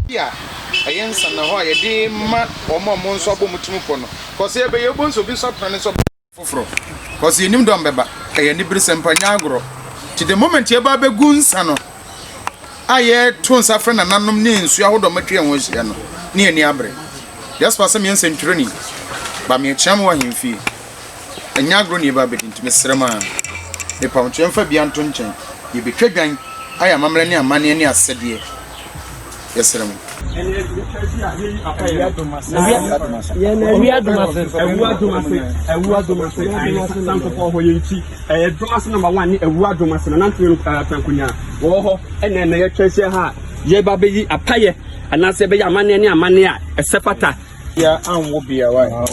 A ɛyɛ nsɛnnahɔ a yɛde ma wɔn a wɔn nso abɔ wɔn tirim pɔ no. Kɔsɛ yɛbɛyɛ wobɛhu sɛ obi nso apena ne nso foforɔ. Kɔsɛ yɛnim dɔm bɛba. Ɛyɛ aniberesɛm pa, nyɛ agorɔ. Nti the moment yɛba abɛgu nsa no a yɛto nsa frɛ nananom ne nsuo ahodoɔ a wɔatwa yɛn ho ahyia no, ne yɛn ani abere. Jasper sɛ meyɛ nsɛntwerɛni, ba merekyea mo wɔ ahemfie. Ɛnyɛ agorɔ na yɛba abɛdi nti mesrɛ mo ara, mepa mo kyɛw yɛmfa biara nto nkyɛn. Yɛbɛtwa dwan ayɛ amammerɛ ne amanneɛ ne asɛdeɛ. Yɛsrɛ mo. Ɛyɛ Domase number one ne Awua Domase na nante no Frankonya wɔwɔ hɔ ɛna ɛna yɛtwa ahyia ha a yɛba bɛyi apayɛ anaasɛ ɛbɛyɛ amanneɛ ne amanneɛ a ɛsɛ fata. Ya anwo bia wa.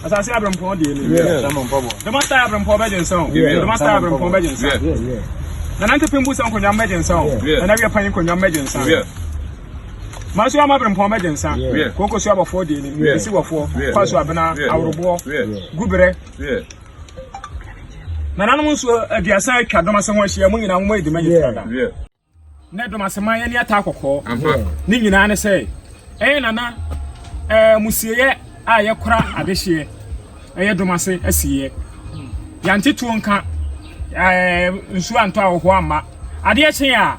Asase abrempɔn deɛ ni. Domase abrempɔn bɛgye nsa o. Domase abrempɔn bɛgye nsa. Nanante pembu sɛ nkonnwa bɛgye nsa o. Nana wiɛ panyin nkonnwa bɛgye nsa. Manso ama abrempɔn bɛgye nsa. Koko so abɔfoɔ deɛ ni. Esi wɔfoɔ. Kwaso abena aworoboɔ. Gubrɛ. Nananom nso aduasa atwa Domase ho ahyia mo nyinaa mo ayɛ dwuma yɛ dada. Ne Domase man ani ata kɔkɔɔ. Ne nyinaa ne sɛ ɛyɛ nana ɛɛ musieyɛ a yɛkora adehyeɛ ɛyɛ Domase asieɛ. Yɛante tuo nka ɛɛ nsuo antɔ ahohoɔ amma. Adeɛ kye a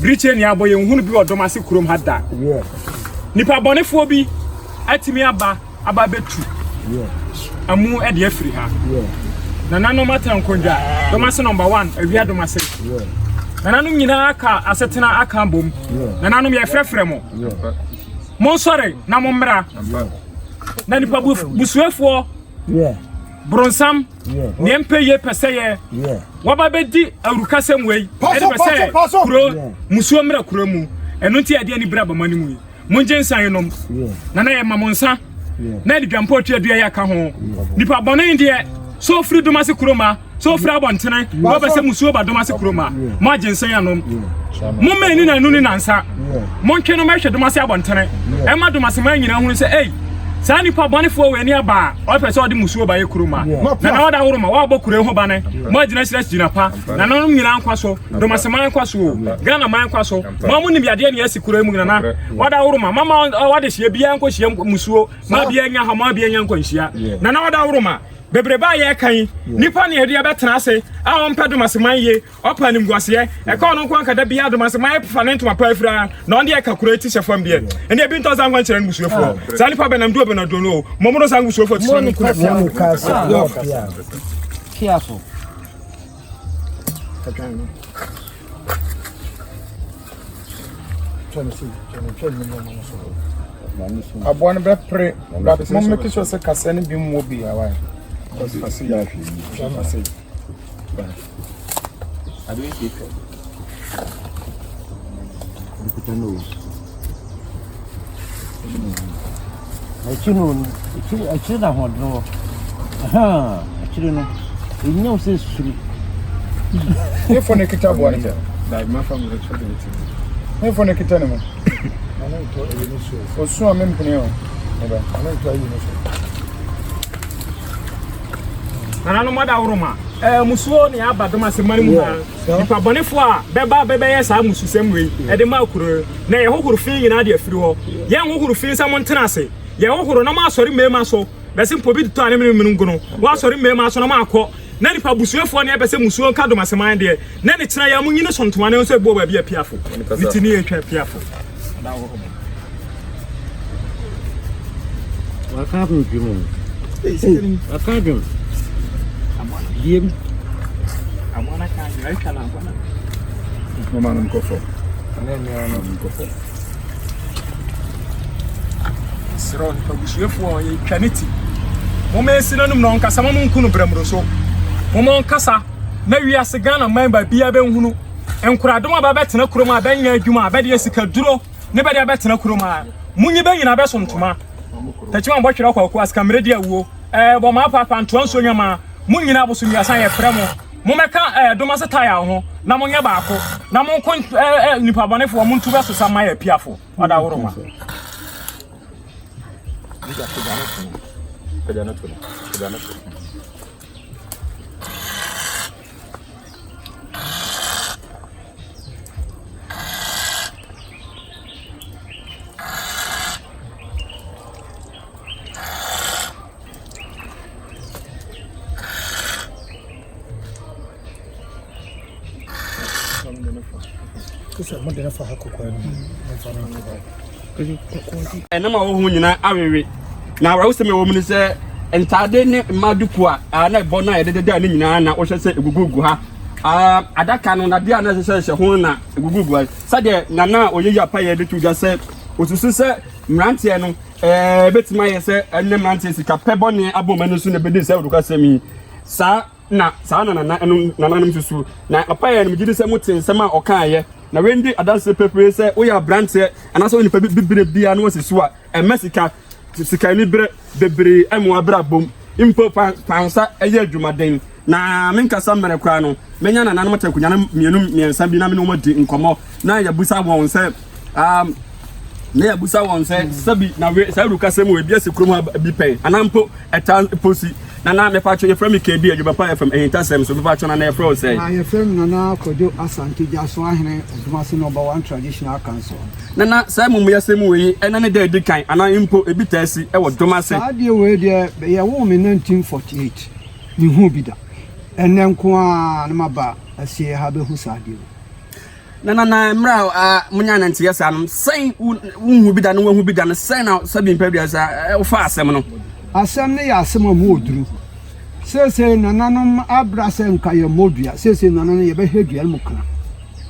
Birikyie ni abɔ yɛn hunu bi wɔ dɔm ase kurom ha da. Nipa bɔnefoɔ bi atumi aba aba bɛtu amu de afiri ha. Nananom atena nkonnwa dɔm ase nɔmba one awia dɔm ase. Nananom nyinaa aka asetena aka bom. Nananom yɛfrɛfrɛ mo. Monsɔre na mommra. Na nipa busuafoɔ Bronsam, nea mpɛ yie pɛ sɛ yɛ waba bɛdi awurukasɛm wei ɛde pɛ sɛ kuro musuo mmra kuro mu ɛno nti ɛde ani bere abama no mu yi mongye nsa yi nom na na yɛma mo nsa na ɛde dwampɔ otwa dua yɛ aka ho nipa bɔne deɛ sɛ ofiri dom ase kuro ma sɛ ofiri abɔntene na ɔbɛ sɛ musuo ba dom ase kuro ma mo agye nsa yi anom mo mma ni na nu ne nansa Montwe no mɛhwɛ Domase abɔntene, ɛma Domase man nyinaa hunu sɛ, ei, saa nipa bɔnefoɔ wei ani aba a ɔpɛ sɛ ɔde musuo ba yɛ kuro ma. Na na ɔda woro ma wɔabɔ kuro ho bane, mo agyina hyira gyina pa, nananom nyinaa nkwa so, Domase man nkwa so o, Ghana man nkwa so. Mo a monim yadeɛ ne asi kuro mu nana, ɔda woro ma, mama ɔde hyia biara nkɔ hyia musuo, ma biara nya ha, ma biara nya nkwanhyia. Nana ɔda woro ma, bebrebe a yɛka yi, nipa ne yɛde yɛbɛtena ase a ɔmpɛ Domase man yie, Ɔpɛ animguaseɛ. Ɛka ɔno nko anka da biara dom ase mayɛ fa ne ntoma pa afira na ɔno deɛ ɛka kuro ti hyɛ fam deɛ ɛne ebi ntɔ saa nkwa nkyerɛ no busuafoɔ saa nipa bɛnam du ɔbɛnam du no o mɔmo no saa busuafoɔ ti sɛ no kuna Piafo. Aboa no bɛpere but mo make sure sɛ kasa no bi mmɔ bi awa. Akyiri no, akyiri akyiri na ahoɔden wɔ. Ahaa, akyiri no, enya wo sɛ suru. Efo ne kita aboa no. Efo ne kita ne mu. Osu a mempene o. Nananom adaworoma, ɛɛ musuo ne aba dom ase man mu ha. Nipa bɔnefoɔ a bɛba bɛbɛyɛ saa mususɛm wei ɛde ma kuro na yɛhohoro fi nyinaa de afiri hɔ. Yɛnhohoro fi sɛ montena ase. Yɛhohoro na moasɔre mmarima so. Bɛse mpo bi totɔ a ne mene mene nkono. Moasɔre mmarima so na moakɔ. Na nipa busuafoɔ ne ɛpɛ sɛ musuo nka dom ase man deɛ. Na ne kyena yɛ mo nyini so ntoma ne nso ɛboɔ baabi apiafo. Ne ti ne yɛtwa apiafo. Adaworoma. Waka adwom o. Waka adwom. Biem. Aboa na ka adwom. Atwa na aboa na. Mama no nkɔ fam. Ɛne mmea no nkɔ fam. Serɛ onipa busuafoɔ a yɛtwa ne ti. Momma ɛnsi n'anom na ɔnkasa ma monku no brɛmoro so. Momma ɔnkasa na wiase Ghana man baabiara bɛnhunu. Nkoradom a bɛbɛtena kurom a bɛnyɛ adwuma a bɛde asikaduro ne bɛde abɛtena kurom a munyi bɛ nyina bɛso ntoma tɛkyima bɔtwerɛ kwaku asika di awuo ɛɛ bɔ maa paapa ntoa nsuo nyama mo nyina abosom wiasa yɛ frɛ mo momɛka ɛɛ dom ase taya ho na monyɛ baako na monko ɛɛ nipa bɔnefoɔ montu bɛso sa ma yɛ piafo ɔda woro ma. Pagya no to no. Pagya no to. Ɛnam a wɔwɔ ho nyinaa awewe, na awerɛhosɛm a ɛwɔ mu ne sɛ ntade ne mmaa duku a na ɛbɔ no a yɛde deda ne nyinaa na wɔhwɛ sɛ egugugu ha. Adaka no nnadeɛ a na ɛhyehyɛ ho na egugugu ha. Sɛdeɛ Nana a ɔyɛ yi apayɛ de to dwa sɛ osusu sɛ mmeranteɛ no ɛbɛtumi ayɛ sɛ ɛne mmeranteɛ sika pɛ bɔne abɔ wɔn ani so na ɛbɛdi saa awurukasɛm yi. Saa na saa na nana no nananom susu. Na ɔpaeɛ no megye di sɛ mote nsɛm a ɔkaeɛ. Na wei ndi adanseɛ pefee sɛ woyɛ aberanteɛ anaasɛ woyɛ nipa bibire biara na wasi so a, ɛmma sika sika anibere bebree ɛmmoa abrabɔ mu. Mpo fa fa nsa ɛyɛ adwumaden. Na menkasa mmerɛ koraa no, menya nananom te akonnwa no mmienu mmiɛnsa bi na me ne wɔn adi nkɔmmɔ na yɛabusa wɔn sɛ um, na yɛabusa wɔn sɛ sɛbi na we saa awurukasɛm wɔ ebi asi kurom ha bi pɛn anaa mpo ɛta mpo si. Nana mepatwo yɛfrɛ me KB Adwuma Pa FM ahintasɛm so mepatwo nana yɛfrɛ wo sɛn? Na yɛfrɛ me Nana Kwadwo Asante Gyaso Ahene Odumase Number One Traditional Council. Nana saa amumuyɛsɛm wei ɛna ne da edi kan anaa mpo ebi taa si ɛwɔ Domase? Saa adeɛ wei deɛ yɛwoo me 1948 menhuu bi da. Ɛnnɛ nko ara na maba asieɛ ha bɛhu saa adeɛ wei. Na na na mmerɛ a monya no nteɛ saa no, sɛn wonhu bi da no wahu bi da no, sɛn na sɛbi mpɛ aduasa wofa asɛm no? Asɛm no yɛ asɛm a mu ɔduru. Seesei nananom abra sɛ nka yɛmmɔ dua. Seesei nananom yɛbɛhwɛ dua no mu kra.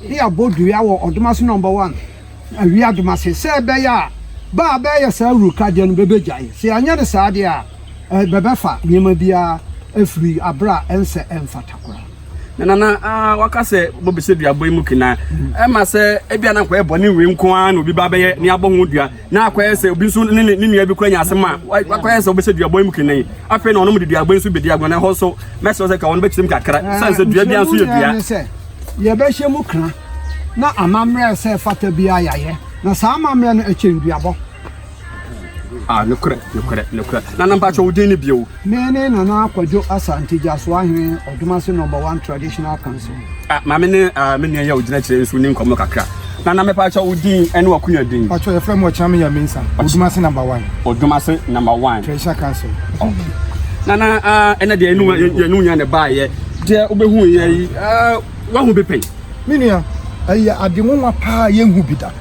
Ne yɛabɔ dua wɔ Ɔdomase number one, Awia Domase, sɛ ɛbɛyɛ a ba a bɛyɛ saa awurukadeɛ no bɛbɛgyae. Sɛ yɛanyɛ no saa deɛ a, bɛbɛfa nneɛma biara afiri aberɛ a ɛnsɛ ɛmfata koraa. Na nana ah, waka sɛ bobese duabɔ yi mu kena ɛma sɛ ebia na nkɔyɛ bɔne wei nko ara na obi ba bɛyɛ ne abɔ ho dua na akɔyɛ sɛ obi nso ne ne nua bi kura nya asɛm a wakɔyɛ sɛ wobɛsɛ duabɔ yi mu kena yi afei na ɔnom de duabɔ yi nso bɛdi agorɔ na ɛhɔ nso mɛsrɛ sɛ ka wɔn bɛkyerɛ mu kakra sane sɛ dua biara nso yɛ dua. Sɛ yɛbɛhyɛ mu kena na amammerɛ sɛ fata biara yɛayɛ na saa amammerɛ no ɛkyɛn duabɔ. Ah, nokorɛ, nokorɛ, nokorɛ. Nana mpakyɛ wo din ne bio? Me ne Nana Kwadwo Asante Gyasoahene Odumase Number One Traditional Council. Ah, maame ne ah, me nua yi a ogyina akyire nso ni nkɔmmɔ kakra. Nana mepakyɛ wo din ne w'akonwa din? Pakyɛ yɛfrɛ me Ɔkyena Meyɛ Mensah, Odumase Number One. Odumase Number One. Traditional Council. Okay. Nana ah, ɛnɛ deɛ yɛne yɛne wo nya ne baayɛ. Deɛ wobɛhu yɛ yi, ah, wahu bi pɛn? Me nua, ɛyɛ ade nwanwa paa yɛnhu bi da.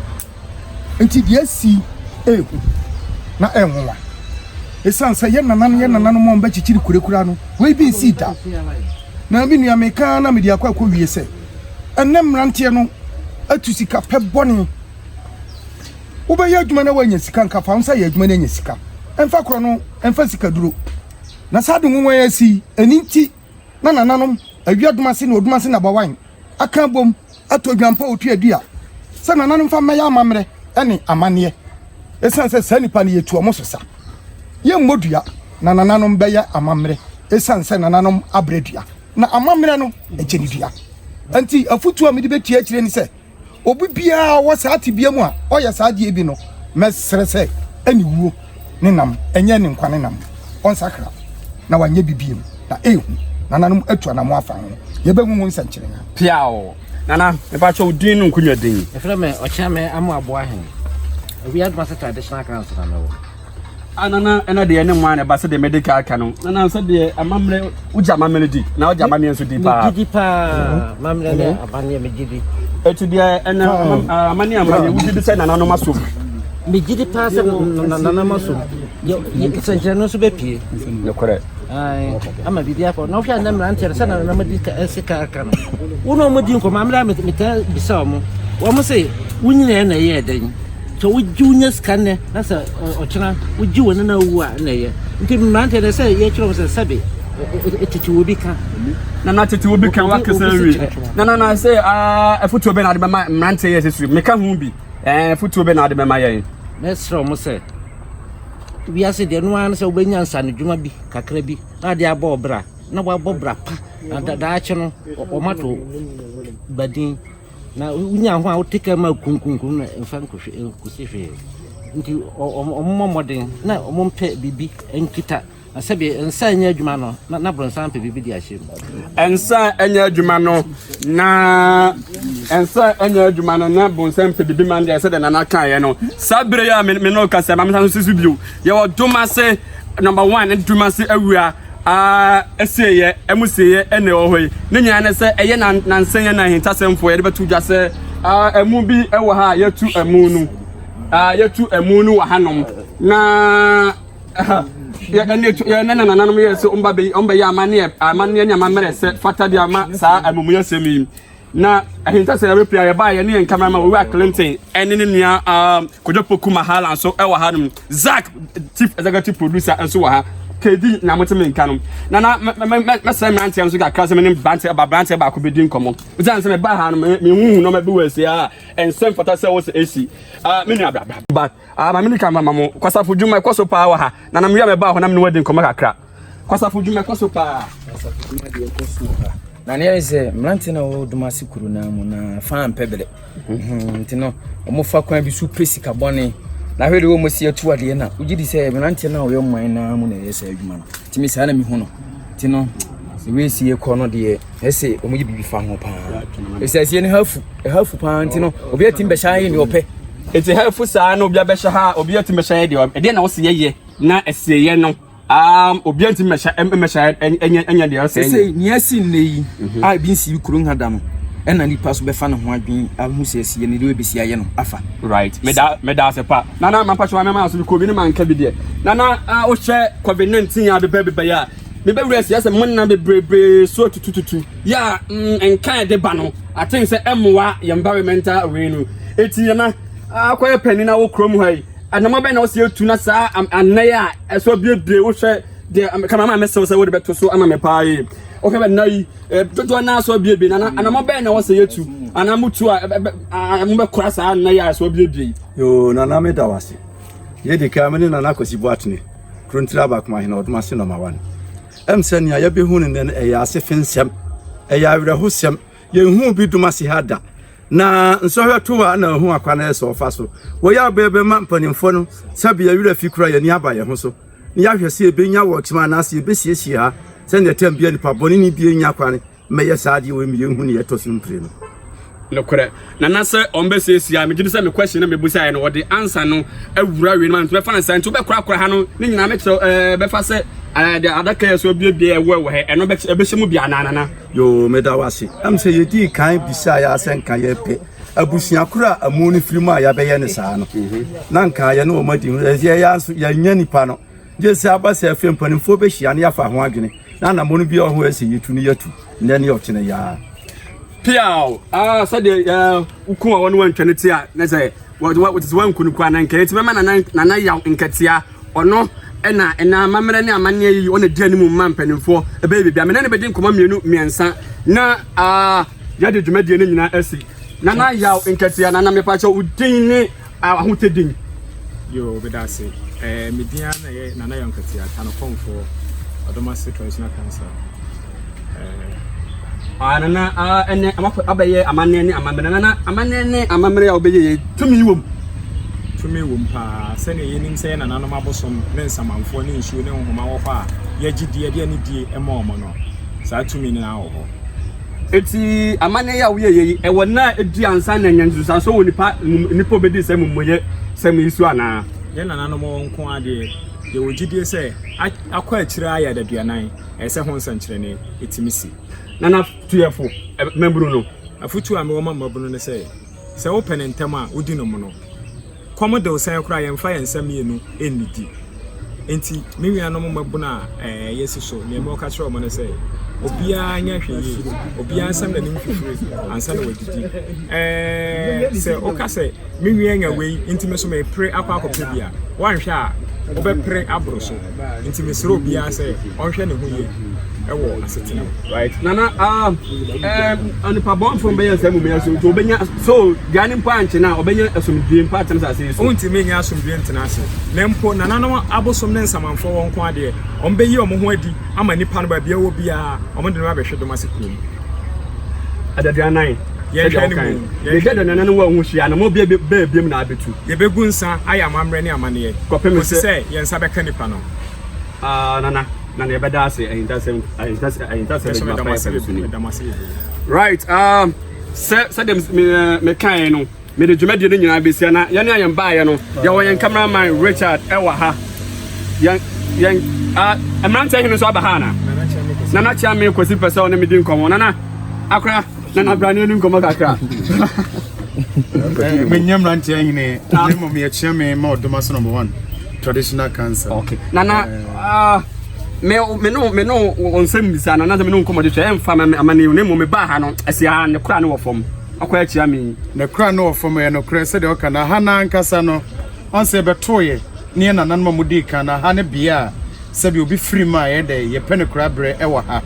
Enti deɛ asi yi yɛ hu na ɛyɛ nwonwa. Esiane sɛ yɛn nananom yɛn nananom a wɔbɛkyekyere kure koraa no, wei bi nsii da. Na me nua meka ara na mede akɔ akɔwie sɛ, ɛnnɛ mmeranteɛ no atu sika pɛ bɔne. Wobɛyɛ adwuma na woanya sika nka fa wo nsa yɛ adwuma na anya sika. Ɛmfa korɔ no, ɛmfa sikaduro. Na saa ade nwonwa yi asi yi, ɛno nti na nananom Awia Domase ne Odumase Nabawan aka abom ato odwampa a otua dua sɛ nananom mfa mmɛyɛ amammerɛ ne amanneɛ. Esiane sɛ saa nnipa no yɛtu wɔn so sa, yɛmmɔ dua na nananom bɛyɛ amammerɛ esiane sɛ nananom abrɛ dua na amammerɛ no ɛkyɛ ne dua. Enti afotuo a mede bɛtua akyire ne sɛ Obi biara a ɔwɔ saa tebea mu a ɔyɛ saa adeɛ bi no, mɛsrɛ sɛ ɛne wuo ne nam, ɛnyɛ ne nkwa ne nam, ɔnsakra na wanyɛ bi bio, na ɛyɛ hu. Nananom atu anamɔ afa ho. Yɛbɛhu ho nsɛnkyerɛnne. Piaw! Nana, mepakyɛ wo din no nkonwa din? Yɛfrɛ me Ɔkyeame Amoaboahen. Awia Adumase Traditional Council na mewɔ. Ah, nana, ɛna deɛ ne mmoa na ɛba sɛdeɛ mede ka aka no. Nana, sɛdeɛ amammerɛ, wogye amammerɛ di, na wogye amanneɛ nso di paa. Megye di paa, amammerɛ ne amanneɛ megye di. Eti deɛ ɛna amanneɛ amanneɛ wogye di sɛ nananom asom. Megye di paa sɛ nananom asom. Nsɛnkyerɛnne nso bɛpie. Nokorɛ. Ama biribi akɔ. Na wohwɛ a na mmeranteɛ no sɛ nananom di sika aka no. Wo na wɔn di nkɔmmɔ, ammerɛ a metaa bisa wɔn. Wɔn se, wonyinaɛ na ɛyɛɛ dɛn? Sɛ wogye wo nya sika nnɛ na sɛ ɔkyena wogye wo nana wu a na ɛyɛ. Nti mmeranteɛ no sɛ yɛkyerɛ wɔn sɛ sɛbe tete obi ka. Nana tete obi ka wakasa wie. Nana na sɛ afotuo bɛ na ade bɛma mmeranteɛ yɛ sisi meka ho bi afotuo bɛ na ade bɛma yɛn. Mɛsrɛ wɔn sɛ wiase deɛ no ara sɛ wobɛnya nsanodwuma bi kakra bi na ade abɔ ɔbra na wabɔ bra pa na daakye no wɔato badin. Na wonya ho a wote ka ma kunkunkun na mfa nkɔhwɛ nkosi hwee. Nti wɔmmɔ mmɔden na wɔmpɛ biribi nkita. Na sɛbi nsa nyɛ adwuma no na na bronsam pɛ biribi de ahyɛ mu. Nsa nyɛ adwuma no na nsa nyɛ adwuma no na bronsam pɛ biribi ma no deɛ sɛdeɛ Nana kaeɛ no. Saa bere yi a me ne wo kasa ma mesan so si so bio. Yɛwɔ Domase number one ne Domase awia. Aa ɛsieeɛ, ɛmu sieeɛ ɛna ɛwɔ hɔ yi. Ne nyinaa ne sɛ ɛyɛ nansa yi na ahintasɛmfoɔ yɛde bɛto dwa sɛ Ɛmu bi wɔ ha a yɛtu ɛmu no. Yɛtu ɛmu no wɔ hanom. Na yɛne yɛne nananom yɛ sɛ ɔmba bɛyi ɔmbɛyɛ amanneɛ amanneɛ ne amammerɛ sɛ fata de ama saa amumuyɛsɛm yi. Na ahintasɛm yɛbɛpia yɛbaa yɛne yɛn cameraman Owura Clinton ɛne ne nua um, Kojo Poku Mahala nso ɛwɔ ha nom. Zach chief executive producer nso wɔ ha. Kedi na mote me nka no. Na na mɛsrɛ mmeranteɛ nso kakra sɛ me ne mmeranteɛ ba aberanteɛ baako bɛdi nkɔmmɔ. Ɛsiane sɛ mebaa ha no mehuhu nneɛma bi wɔ asie a ɛnsɛ mfata sɛ wɔ sɛ ɛsi. Ah, me nua bra bra. Ba, ah, ma me nika ma mo. Kwasafo dwuma ɛkɔ so paa wɔ ha. Na na mewia mebaa hɔ na me ne wadi nkɔmmɔ kakra. Kwasafo dwuma ɛkɔ so paa. Kwasafo dwuma deɛ ɛkɔ so wɔ ha. Na nea ɛyɛ sɛ mmerante na wɔwɔ Domase kuro no mu na fa mpɛ berɛ. Mhm, nti no wɔfa kwan bi so pɛ sika bɔne. Na hwɛ deɛ wɔn si atu adeɛ na wogye di sɛ mmerante no a wɔyɛ ɔman no mu na ɛyɛ saa adwuma no. Nti me saa na mehu no. Nti no wei si kɔ no deɛ ɛsɛ wɔn yɛ biribi fa ho paa. Ɛsɛ asie no ha afu, ɛha afu paa nti no obi atumi bɛhyɛ ayɛ nea ɔpɛ. Nti ha afu saa na obi abɛhyɛ ha obi atumi bɛhyɛ ayɛ deɛ ɛdeɛ na wɔsi yɛyɛ na ɛsieyɛ no. Um, obiara ntumi mmɛhyɛ mmɛhyɛ ɛnyɛ ɛnyɛ deɛ ɔsɛ ɛnyɛ. Sɛ nea asi nnɛ yi mhm. a ebi nsi kuro nha da no ɛna nipa so bɛfa ne ho adwene ahu sɛ asi yɛ ne deɛ ebesi ayɛ no afa. Right meda meda ase pa nana mampatwa ma mɛma aso bi kɔ bi ne manka bi deɛ nana a wohyɛ covid 19 a bebɛ bebɛ yɛ a mebɛwura asi asɛ mo nna bebrebe so tutututu yɛ a mm, nka ɛde ba no aten sɛ ɛmmoa yɛn environmental wei no eti nana akɔyɛ panin na wɔ kurom ha yi Anamɔ bɛn na wɔsi etu na saa anna yi a ɛso abiebie wohwɛ deɛ kama ama mɛsɛw sɛ wode bɛto so ama me paa yi wohwɛ bɛ nna yi dodoɔ naa so abiebie na anamɔ bɛn na wɔsɛ yɛtu anaa motu a mobɛkora saa nna yi a ɛso abiebie yi. Yoo nana meda wo ase yɛdi kan me ne nana Kwasi Boatene Kurontiri Abakoma Hene Ɔdomase nɔma one ɛm sɛ nea yɛbɛhu no nnɛ no ɛyɛ ase fensɛm ɛyɛ awerɛhosɛm yɛnhuu bi dom ase ha da Na nsɔhwɛ to a na ohu akwan a ɛsɛ ɔfa so. Wɔ yɛ a bɛma mpanimfoɔ no sɛbe yɛn werɛ afi koraa yɛn ani aba yɛn ho so na yɛahwɛ sɛ yɛbɛnya wɔkyema anaasɛ yɛbɛsiesie ha sɛdeɛ tɛm biara nipa bɔne ni bi nnya kwan mmɛyɛ saa adeɛ wei ma yɛnhu nea ɛtɔ so mprenu. Nokorɛ, na na sɛ wɔbɛsiesie a, megye di sɛ me question na mebusaeɛ no, wɔde answer no awura wei no ma me, nti mɛfa no saa, nti wobɛkorakora ha no ne nyinaa mɛkyerɛ ɛɛ bɛfa sɛ ɛɛ deɛ adaka yɛ so abuebue ɛwɔ ɛwɔ ha, ɛno bɛhyɛ mu bi anaa nana? Yoo, meda wo ase. Ɛm sɛ yɛdii kan bisaa yɛ sɛ nka yɛpɛ abusua koro a amu no firi mu a yɛabɛyɛ no saa no. Na nka yɛne wɔn adi ho. Ɛsɛ yɛn nso yɛnyɛ nipa no. Gye sɛ aba sɛ afei mpanimfoɔ bɛhyia na yɛafa ho adwene. Na anammɔn bi a ɔho ɛsɛ yɛtu no yɛatu. Nnɛ ne ɔkyena yi ara. Piaw! Ah, sɛdeɛ eh, woku a wɔne wɔntwa no ti a, na sɛ wɔte sɛ wɔanku no koraa na nka ɛti bɛma nana nana yaw nkatia. Ɔno na ɛna amammerɛ ne amanneɛ yi ɔna di anim ma mpanimfoɔ ɛbɛyɛ biribi a mene ne bɛdi nkɔmmɔ mmienu mmiɛnsa na uh, yɛde dwumadie no nyinaa asi. Nana Yaw Nkatia, Nana mepakyɛ wo din ne ahotɛ din. Yo, meda ase. Eh, me din ara na ɛyɛ Nana Yaw Nkatia, Tanokɔmfoɔ, Ɔdomase Traditional Council. Eh, Ah, nana, ah, ɛnɛ amafo abɛyɛ amanneɛ ne amammerɛ. Nana, amanneɛ ne amammerɛ a wobɛyɛ yɛ tumi wom. Tumi wom paa. Sɛnea yɛnim sɛ yɛn nananom abosom ne nsamanfoɔ ne nsuo ne nhoma wɔ hɔ a yɛgye di, yɛde anidie ma wɔn no, saa tumi no ara wɔ hɔ. Enti amanneɛ yi a woyɛ yɛ yi, ɛwɔ nna a edi ansa na anya nsunsuanso wɔ nipa nipa obedi saa amumɔyɛ sɛm yi so anaa? Yɛn nananom nko ara deɛ, yɛwɔ gyidie sɛ akɔ akyire ara yɛ adaduanan. Ɛyɛ sɛ ho nsɛnkyerɛnne tumi si. Nana tu yɛ fo, mmabunu no. Afotu a mewɔ ma mmabunu ne sɛ, sɛ wopɛ no ntɛm a, wodi no mono. Kɔm de wo sɛn koraa a, yɛmfa yɛn nsa mmienu nnidi. Enti me nuanom mmabunu a yɛasi so, nea mewɔ ka kyerɛ wɔn ne sɛ, obiara nyɛ ahwɛyie, obiara nsam n'anim fifire ansa na wadidi. Sɛ woka sɛ me nua anya wei nti me nso mepere akɔ akɔpɛ bi a, woanhwɛ a wobɛpere aboro so. Nti mesrɛ obiara sɛ ɔnhwɛ ne ho yie wɔ asetena mu. Right. Nana, ah, um, onipa bɔnfo bɛyɛ nsɛm mu so nti obɛnya so dua ne mpo ankye no a ɔbɛnya asomdwie mpo atena asase yi so. Wontumi nyɛ asomdwie ntena ase. Na mpo nananom abosom ne nsamanfoɔ wɔn nko adeɛ, wɔn bɛyi wɔn ho adi ama nipa no baabi a ɛwɔ biara, wɔn de no abɛhwe dɔm ase kurom. Adaduanan. Yɛnhwɛ ne mu. Yɛhwɛ adaduanan no wɔ ho hyia na mo bɛ bɛ biem na abetu. Yɛbɛgu nsa ayɛ amammerɛ ne amanneɛ. Kɔpem Kɔsi sɛ yɛn nsa bɛka nipa no. Ah, Nana, Nana yɛbɛda ase ahintasɛm ahintasɛm ahintasɛm Nso adwuma meda pa mo ase yɛ pɛm so ni. bebree, meda mo ase bebree. Right, um, sɛ sɛdeɛ me mekaeɛ no, mede dwumadie no nyinaa bɛsia na yɛne a yɛn baeɛ no, yɛwɔ yɛn cameraman Richard ɛwɔ ha. Yɛn yɛn ah, mmeranteɛ hene nso aba ha ana? Nana Kyame Nana Kwasi. Kyame Kwasi pɛ sɛ ɔne me di nkɔmmɔ. Nana, akora, Nana bra ne yɛni nkɔmmɔ kakra. Menyɛ mmeranteɛ hene na mmom yɛkyea me ma Ɔdomase number one traditional council. Okay. Nana, ah, me me no me no wo nsɛm bisa no na sɛ me no nkɔmmɔde hwɛ ɛmfa ma amane na mmom mebaa ha no ɛsi ha ne kora ne wɔ fam akɔ akyia me. Ne kora ne wɔ fam ɛyɛ nokorɛ sɛdeɛ ɔka na ha no ankasa no ɔn sɛ yɛbɛtooyɛ ne yɛ nananom a wɔdii kan no ha ne bea a Sɛdeɛ obi firi mu a ɛyɛ dɛ, yɛpɛ no koraa berɛ wɔ ha.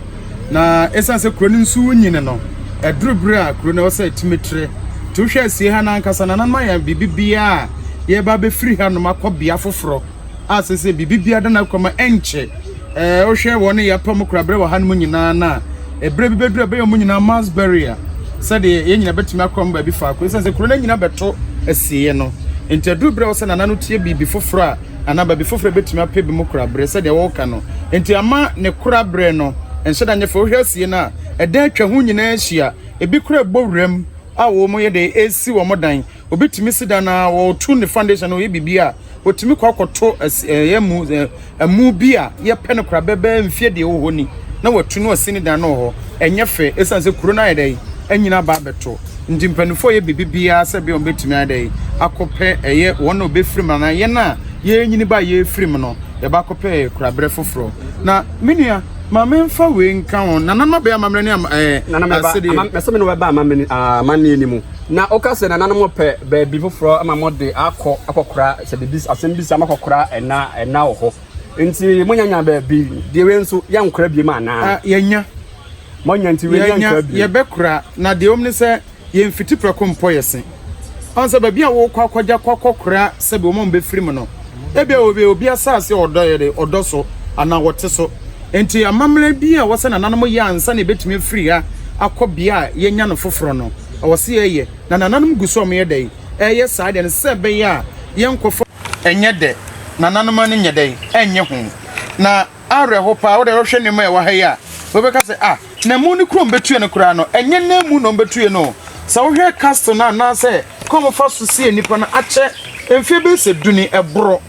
Na ɛsiane sɛ kuro no nso renyini no, ɛduru berɛ a kuro no ɛwɔ sɛ ɛtumi trɛ. Nti wohwɛ asie ha no ankasa, nananom ayɛ biribi biara a yɛreba abɛfiri hanom akɔ bea foforɔ a seesei biribi biara da n'akwan mu a ɛnkyɛ. Ɛɛ wohwɛ wɔn a yɛapɛ wɔn koraa berɛ wɔ hanom nyinaa no a, ɛberɛ bi bɛduru a ɛbɛyɛ wɔn nyinaa mass burial sɛdeɛ yɛn nyinaa bɛtumi akɔ wɔn baabi faako. Ɛsiane sɛ kuro no anyini abɛto asieeɛ no, nti ɛduru berɛ a ɛwɔ sɛ nananom tie biribi foforɔ a anaa baabi foforɔ a ɛbɛtumi apɛ bi mu koraberɛ sɛdeɛ wɔreka no. Enti ama ne koraberɛ no nhyɛ da nyɛ fɛ. Wohwɛ asie no a, ɛdan atwa ho nyinaa ahyia. Ebi koraa ɛbɔ wuram a wɔyɛ dɛ ɛresi wɔn dan. Obi tumi si dan a wɔtu ne foundation no ɔyɛ biribi a wɔtumi kɔ akɔto ɛyɛ mu ɛmu bi a yɛpɛ no koraberɛ bɛyɛ mfeɛ deɛ ɛwɔ hɔ ni na watu no asi ne dan no wɔ hɔ. Ɛnyɛ fɛ ɛsiane sɛ kuro no ayɛ dɛ anyini aba abɛto. Nti mpanimfoɔ yɛ biribi biara sɛ ɛbɛyɛ wɔbɛtumi ayɛ dɛn akɔpɛ ɛyɛ wɔn a wɔbɛfiri mu anaa yɛn a yɛrenyini ba a yɛrefiri mu no yɛba akɔpɛ kuraberɛ foforɔ. Na me nua ma memfa wei nka ho nananom abɛyɛ amammerɛ ne ɛɛ Nana mɛba asɛdeɛ. ama mɛsɛ me ne wɔbɛba amammerɛ amanneɛ no mu na woka sɛ nananom pɛ baabi foforɔ ama mode akɔ akɔkora sɛ biribi asɛm bi sa makɔkora ɛna ɛna wɔ hɔ nti monyanya baabi deɛ wei nso yɛnkora biom anaa? Ah, yɛnya. Moanya nti wei Yɛanya, yɛnkora bio. yɛbɛkora, na deɛ ɛwom ne sɛ, yɛmfiti prɛko mpɔ yɛ se. Ɔn sɛ baabi a wokɔ akɔgya kɔ akɔkora sɛbi wɔn a wɔbɛfiri mu no, ebia obi obi asase a ɔdɔ yɛ de, ɔdɔ so anaa ɔte so. Enti amammerɛ bi a ɛwɔ sɛ nananom yɛ ansa na yɛbɛtumi afiri ha akɔ bea a yɛanya no foforɔ no, ɛwɔ sɛ yɛyɛ. Na nananom gu so a wɔyɛ dɛn? Ɛreyɛ saa deɛ no sɛ ɛbɛyɛ a yɛnkɔfa. Ɛnyɛ dɛ, nananom ani nyɛ dɛn? Ɛnnye ho. Na. Awerɛho paa, wo deɛ wohwɛ nneɛma a ɛwɔ ha yi a, wobɛka sɛ, ah, na mu no kurom bɛtue no koraa no, ɛnyɛ nnɛ mu na wɔbɛtue no o. Sɛ wohwɛ castle no anaasɛ kwan a wɔfa so sie nnipa no akyɛ mfeɛ bɛyɛ sɛ du ni, ɛboro.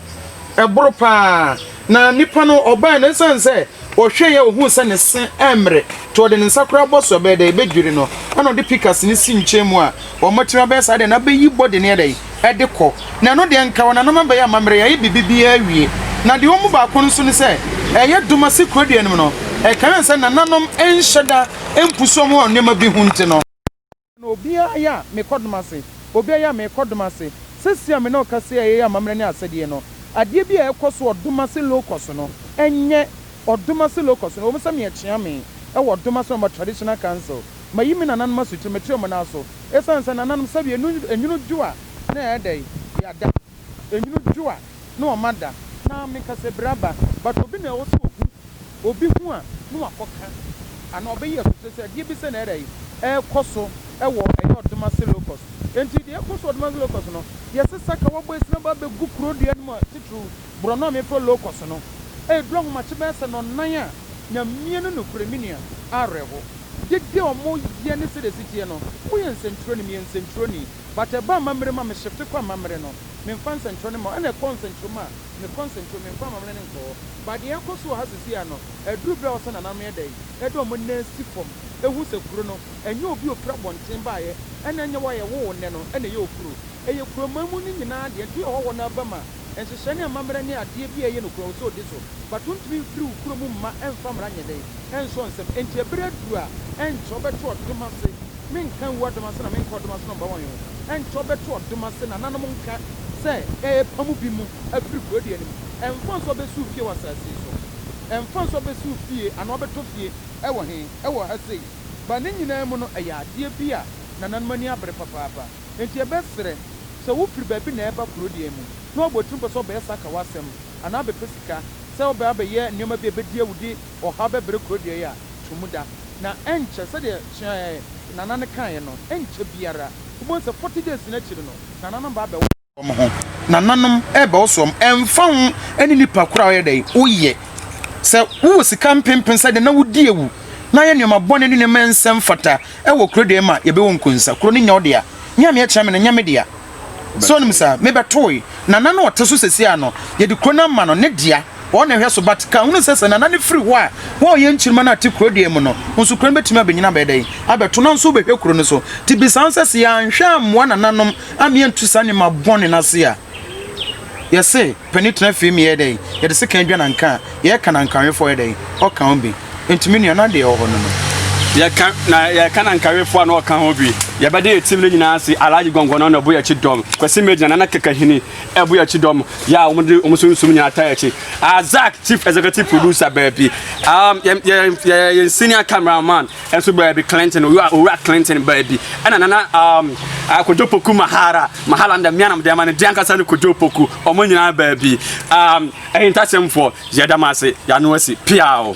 Ɛboro paa. Na nipa no, ɔbaeɛ no, ɛsiane sɛ ɔhwɛeɛ a ɔhuu sɛ ne se ɛmmere, nti ɔde ne nsa koraa bɔ so a, ɛbɛyɛ dɛ, ɛbɛdwiri no, ɛna ɔde pickaxe no si nkyɛn mu a, wɔatumi abɛyɛ saa deɛ no abɛyi body no yɛ dɛn? De kɔ. Na ɛno deɛ nka wɔn nananom abɛyɛ amammerɛ, yɛayɛ biribi biara awie. Na deɛ ɛwɔ mu baako nso ne sɛ, ɛyɛ Domase kurodua no mu no, ɛkame sɛ nananom nhyɛ da mpusu wɔn wɔ nneɛma bi ho nti no, Na obiara yɛ a, mekɔ Domase, obiara yɛ a, mekɔ Domase. Seesei a me ne wo kasa yi a yɛyɛ amammerɛ ne asɛdeɛ no, adeɛ bi a ɛrekɔ so wɔ Domase Locus no, ɛnyɛ Ɔdomase Locus no, ɛwɔ mu sɛ meyɛ Kyeame wɔ Ɔdomase Ɔma Traditional Council, Mayi me nananom asotire, mete wɔn nan so. Esiane sɛ nananom sɛbe enwunu dwo a na ɛyɛ dɛn? Yɛada. Enwunu dwo a na wɔn ada. Na meka sɛ bere aba, but obi na ɛwɔ sɛ ohu. Obi hu a na wakɔka anaa ɔbɛyi asotire sɛ adeɛ bi sɛ na ɛyɛ dɛn? Ɛrekɔ so wɔ ɛyɛ Ɔdomase Locust. Enti deɛ ɛrekɔ so wɔ Ɔdomase Locust no, yɛsesa ka wɔbɔ esina ba bɛgu kuro dua no mu a titiriw borɔno a mefrɛ locust no. Ɛreduru ahomakye bɛyɛ sɛ nnɔnnan a, Nyamie no nokorɛ me nua, awerɛho. Dede a ɔmo yɛ ne sɛdeɛ ɛsi teɛ no, woyɛ nsɛntwerɛni, meyɛ nsɛntwerɛni, but ɛba amammerɛ mu a me shifte kɔ amammerɛ no, memfa nsɛntwerɛ no mma wo, ɛna ɛkɔ nsɛntwerɛ mu a, mekɔ nsɛntwerɛ mu, memfa amammerɛ no nkɔ hɔ. But deɛ ɛrekɔ so wɔ ha seesei ara no, aduru berɛ a ɛwɔ sɛ nananom yɛ dɛn? Ɛde ɔmo nan si fam, ɛhu sɛ kuro no, ɛnyɛ obi a ɔfiri abɔnten baeɛ, ɛna ɛnyɛ wo a yɛwoo wo nnɛ no na ɛyɛ wo kuro. Ɛyɛ kuroman mu no nyinaa deɛ, nti woyɛ hɔhoɔ no aba mu a, nhyehyɛɛ ne amammerɛ ne adeɛ bi a ɛyɛ nokorɛ ɛwɔ sɛ ɔdi so, but wontumi mfiri wo kuro mu mma ɛmfa mmara nyɛ dɛn? Ɛnsɔ nsɛm. Enti ɛberɛ aduru a ɛnkyɛ wobɛto ɔdom ase, menka ngu ɔdom ase na menka ɔdom ase na ɔmba wɔn ho, ɛnkyɛ wobɛto ɔdom ase nananom nka sɛ ɛrepam bi mu afiri kuro deɛ no mu, ɛmfa nso wobɛsi wo fie wɔ asase yi so, ɛmfa nso wobɛsi wo fie anaa wobɛtɔ fie ɛwɔ he? Ɛwɔ ha sei. But ne nyinaa mu no ɛyɛ adeɛ bi a nananom ani abere papaapa. Enti yɛbɛsrɛ, sɛ wofiri baabi na ɛreba kuro deɛ mu, na wabɔ tirim pɛ sɛ ɔbɛyɛ saka w'asɛm, anaa abɛpɛ sika, sɛ wobɛ abɛyɛ nneɛma bi a ɛbɛdi awu de ɔhaw bɛbrɛ kuro deɛ yi a, to mu da. Na ɛnkyɛ, sɛdeɛ kyeaɛ Nana no kaeɛ no, ɛnkyɛ biara, wobɛhu sɛ 40 days no akyiri no, Nananom ba abɛwo. Wɔn ho. Nananom rebɛwoso wɔn, ɛmfa ho ne nipa koro a woyɛ dɛn, woyɛ. Sɛ wowɔ sika mpempem sɛ deɛ na wodi awu, na ayɛ nneɛma bɔne ne nneɛma a ɛnsɛ mfata wɔ kuro deɛ mu a, yɛbɛwɔ nkonsa. Kuro no nyɛ wo dea. Me a meɛkyerɛ me no, nyɛ me dea. So wonim saa? Mebɛtoe. Nana no a ɔte so seesei ara no, yɛde kuro no ama no, ne dea. Wɔn na ɛhwɛ so but ka hunu sɛ sɛ nana no firi hɔ a wɔn a wɔyɛ nkyirimma no a te kuro deɛ mu no nso kuro no bɛtumi abɛnyini abɛyɛ dɛn abɛto na nso wobɛhwɛ kuro no so. Nti bisa ho sɛ sɛ yɛanhwɛ ammoa nananom amma yɛantu saa nneɛma bɔne no ase a yɛse panin tena fie mi yɛyɛ dɛn yɛde sekan dwa nanka a yɛka nankawefoɔ yɛ dɛn ɔka ho bi. Nti me nua na deɛ ɛwɔ hɔ no no. Yɛka na yɛka nankawefoɔ a na ɔka ho bi. Yɛbɛda yɛn team no nyinaa ase Alhaji Gɔngɔnɔ na ɔbɔ yɛn akyi dɔm, Kwasi Major, Nana Kekahini, ɛbo yɛ akyi dɔm yɛ a wɔn de wɔn sunsum nyinaa taa akyi. Azak chief executive producer baabi. Um, yɛn yɛn yɛn senior cameraman nso baabi Clinton owura owura Clinton baabi. Ɛna nana um, Kojo Poku Mahara Mahalanda mmianam deɛ ama no deɛ ankasa no Kojo Poku wɔn nyinaa baabi. Um, ɛhintasɛmfoɔ yɛda mo ase yɛano asi piao.